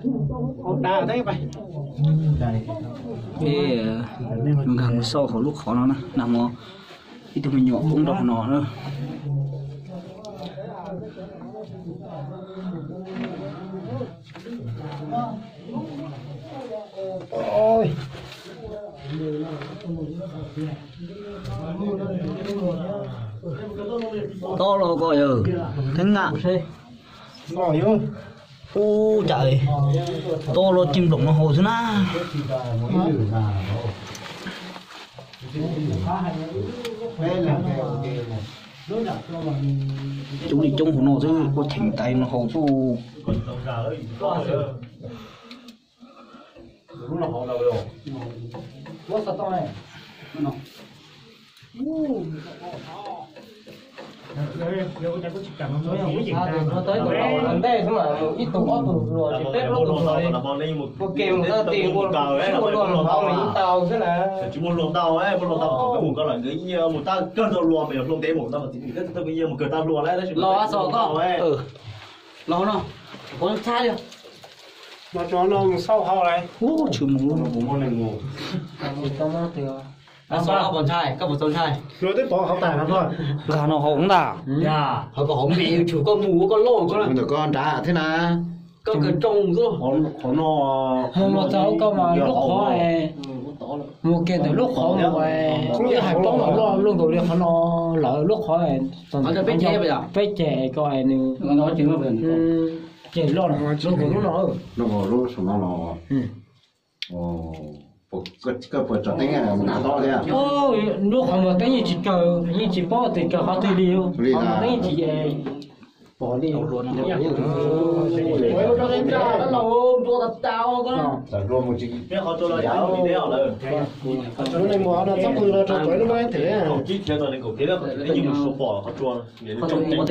Peb nkag mus xauj hauv lub qhov no na, nag hmo ib tug me nyuam poob rau hauv no na. Tob los ko yawg, theeb na. Ub, cas tob los cig nploom no haus xwb na. Coob li coob hauv no xwb, ua cheem tais no haus xwb. Ntej xwb mas ib tug ob tug hluas, peb plaub tug hluas li, ua ke mus tau ti ua, ua luag mus hauv mas yeej tau xwb na. Tsis muaj hluas ntau, muaj hluas ntau mus koj lawm nkawd yeej mus tab kawg tau luag mas yog hluas ntev mus ntau mas txiv tsis tau yeej mus kawg tag hluas lawm tab sis los xaus koj. Los no, ua ntshai li. Mas tso no mus xauj hauv lawm. Ub, tshwm mus. Koj puas txaus ntshai? Luag twb pov hauv tas no. Nkag no haus ntag. Hauv kom hauv npis tshwm koj mus ua koj loj koj ntawm koj nrad thiab na. Koj kawg tsoo xwb. Qhov no, mus txog koj mas lub qhov, mus kiag ntawm lub qhov mus, ib hais paub mas loj luaj nkaus li qhov no lawm lub qhov. Peb ceg ko nws ceg loj loj nkaus lub no. Koj puas tsom teeb mus nav tob thiab? Lub qhov mus teeb yeej tsis raws, yeej tsis paub tias raws qhov twg li. Qhov mus teeb yeej tsis pom li. Lub neeg mus no txhob pw no rau tau lub no them.